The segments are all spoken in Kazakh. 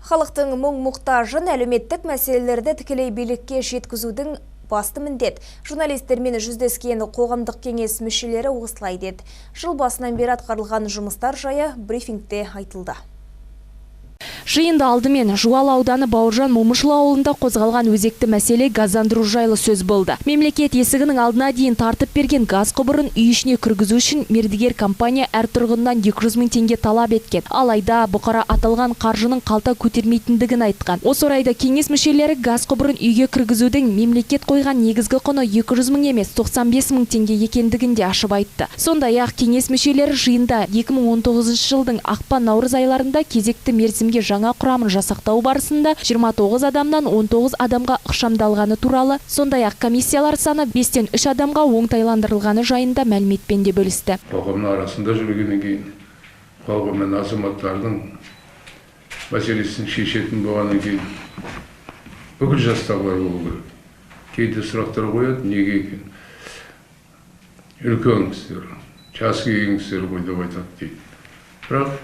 Халықтың мұң мұқтажын, әлеуметтік мәселелерді тікелей билікке жеткізудің басты міндет. Журналистермен жүздескен қоғамдық кеңес мүшелері осылай деді. Жыл басынан бері атқарылған жұмыстар жайы брифингте айтылды. Жиында алдымен Жуалы ауданы Бауыржан Момышұлы ауылында қозғалған өзекті мәселе, газдандыру жайлы сөз болды. Мемлекет есігінің алдына дейін тартып берген газ құбырын үй ішіне кіргізу үшін мердігер компания әр тұрғыннан 200 мың теңге талап еткен. Алайда бұқара аталған қаржының қалта көтермейтіндігін айтқан. Осы орайда кеңес мүшелері газ құбырын үйге кіргізудің мемлекет қойған негізгі құны 200 мың емес, 95 мың теңге екендігін де ашып айтты. Сондай-ақ кеңес мүшелері жиында 2019 жылдың ақпан-наурыз айларында кезекті мерзімге жаңа құрамын жасақтау барысында 29 адамнан 19 адамға ықшамдалғаны туралы, сондай-ақ комиссиялар саны 5-тен 3 адамға оңтайландырылғаны жайында мәліметпен де бөлісті. Қоғамның арасында жүргеннен кейін, қоғам мен азаматтардың мәселесін шешетін болғаннан кейін, бүкіл жастағылар болу керек. Кейде сұрақтар қояды, неге екен, үлкен кісілер, жасы келген кісілер ғой деп айтады дейді. Бірақ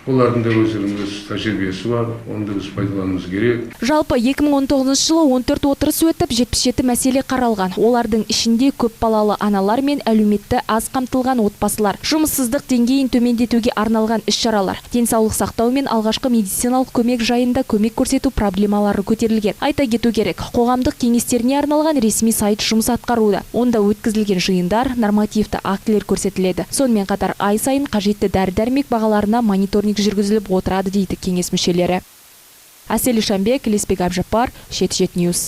олардың да өздерінің өз тәжірибесі бар, оны да біз пайдалануымыз керек. Жалпы 2019 жылы 14 отырыс өтіп, 77 мәселе қаралған. Олардың ішінде көп балалы аналар мен әлеуметті аз қамтылған отбасылар, жұмыссыздық деңгейін төмендетуге арналған іс-шаралар, денсаулық сақтау мен алғашқы медициналық көмек жайында көмек көрсету проблемалары көтерілген. Айта кету керек, қоғамдық кеңестеріне арналған ресми сайт жұмыс атқаруда. Онда өткізілген жиындар, нормативті актілер көрсетіледі. Сонымен қатар ай сайын қажетті дәрі-дәрмек бағаларына мониторинг жүргізіліп отырады, дейді кеңес мүшелері. Әсел Ишанбек, Лесбек Әбжаппар, 77 Ньюс.